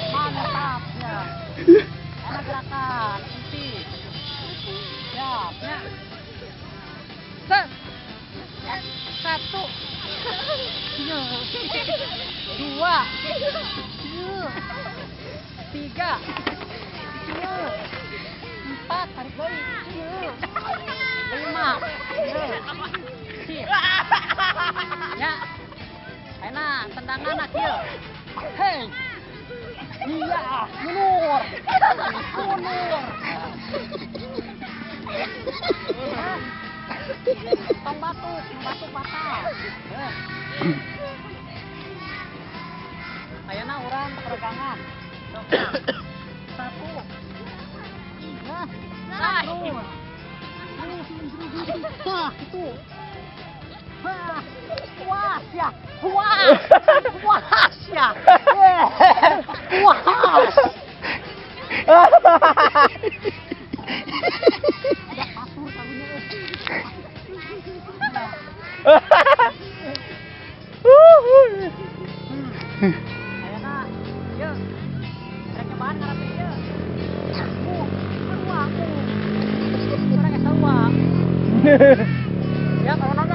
Mantap ya. Ada gerakan inti. Siap ya. Set. 1. 2. 3. 4, tarik deui. 5. Sip. Ya. Ayeuna tendangan kieu. Hei. Iya, mundur. Mundur. Tong batuk, batuk batal. Ayeuna urang peregangan. 1. Nah, terus. Nah, itu. Wah, ya. Wah. Wah, ya. Wah. Ayeuna, yeuh. Rek nyobaan ngarep ieu. Sarua. Urang ge sarua. Ya, kalau.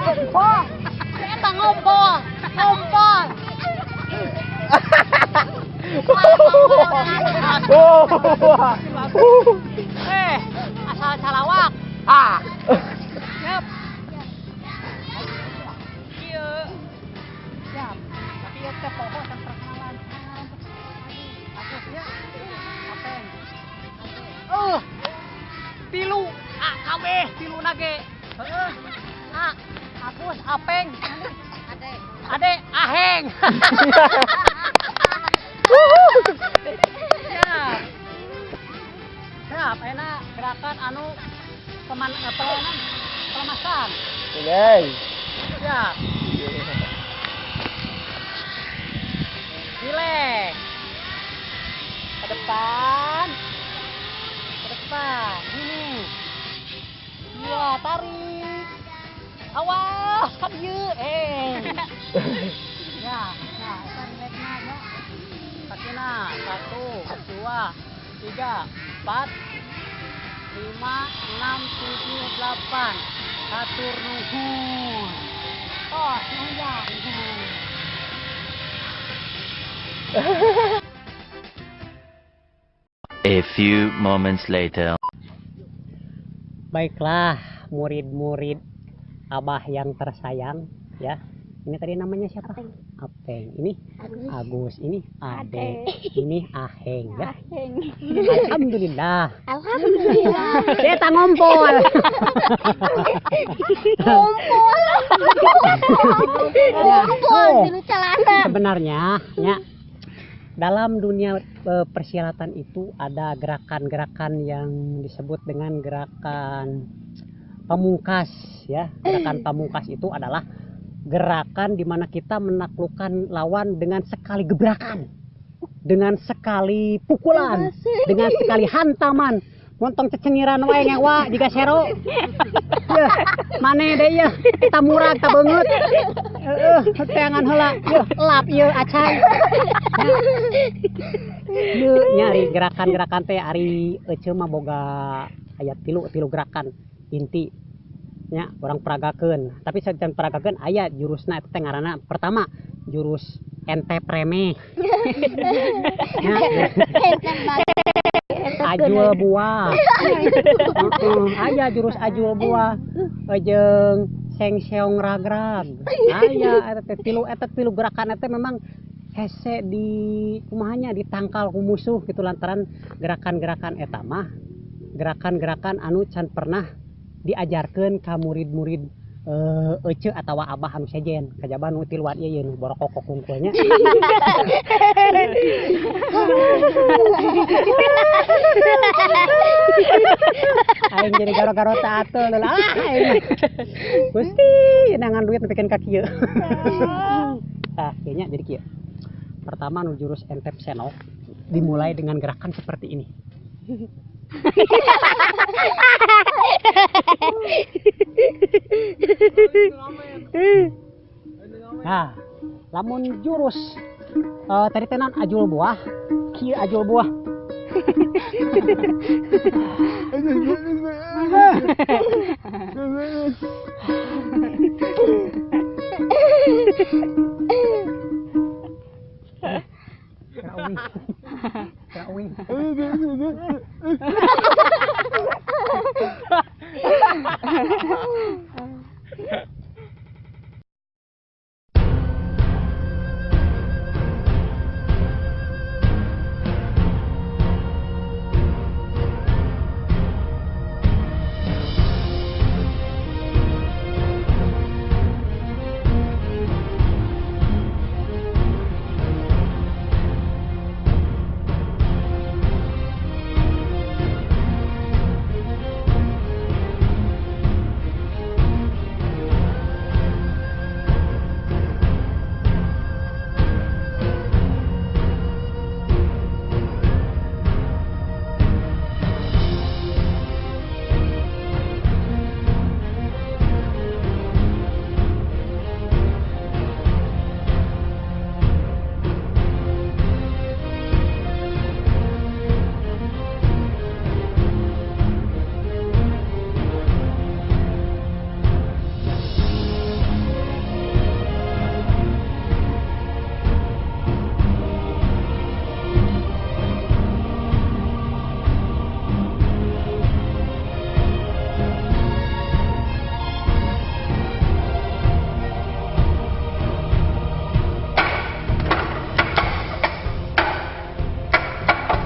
Ngompol. Eta ngompol. Ngompol. Asal calawak. Ah. Siap. Ieu. Siap. Tapi ieu teh poho can perkenalan. Agus ya. Apeng. Tilu A kabeh tilu nage. Heeh. A Agus, Apeng, Ade, Ade, Aheng. Siap. Siap, ayeuna gerakan anu peman pelemasan. Oke. Siap. Relax. Ke depan. Ke depan. Ini. Iya, tarik. Awas, ka dieu. Ya, nah, eta rilekna ya. Kakina 1, 2, 3, 4, 5, 6, 7, 8. Hatur nuhun. Oh, nuhun ya. A few moments later. Baiklah, murid-murid Abah yang tersayang ya. Ini tadi namanya siapa? Apeng. Apeng. Ini Agus. Agus. Ini Ade. Ade. Ini Aheng ya. Aheng. Alhamdulillah. Alhamdulillah. Kita ngompol. Ngompol. Ngompol di celana. Sebenarnya ya, dalam dunia persilatan itu ada gerakan-gerakan yang disebut dengan gerakan pamungkas ya. Gerakan pamungkas itu adalah gerakan di mana kita menaklukkan lawan dengan sekali gebrakan, dengan sekali pukulan, dengan sekali hantaman. Montong cecengiran wae ngewa jiga sero. Yeuh, maneh deui yeuh, ta murag ta beungeut. Heeh, teangan heula. Yeuh, lap ieu acai. Yeuh, nya ari gerakan-gerakan teh ari eceu mah boga aya tilu gerakan inti. Nya urang peragakeun, tapi sajan peragakeun aya jurusna eta teh ngaranna pertama jurus ente preme. Nya ajul buah. Aya jurus ajul buah jeung sengseong ragrag. Aya eta teh tilu gerakan eta memang hese di kumahanya ditangkal ku musuh gitu lantaran gerakan-gerakan eta mah gerakan-gerakan anu can pernah diajarkeun ka murid-murid ece atawa abah anu sejen kajaba nu tiluan ieu nu borokok kungkulnya. Aing jadi garo-garo ta ateul lah aing. Gusti nangan duit nepikeun ka kieu. Tah kieu nya jadi kieu. Pertama nu jurus entep senok dimulai dengan gerakan seperti ini. Nah, lamun jurus tadi teh naon ajul buah, kieu ajul buah.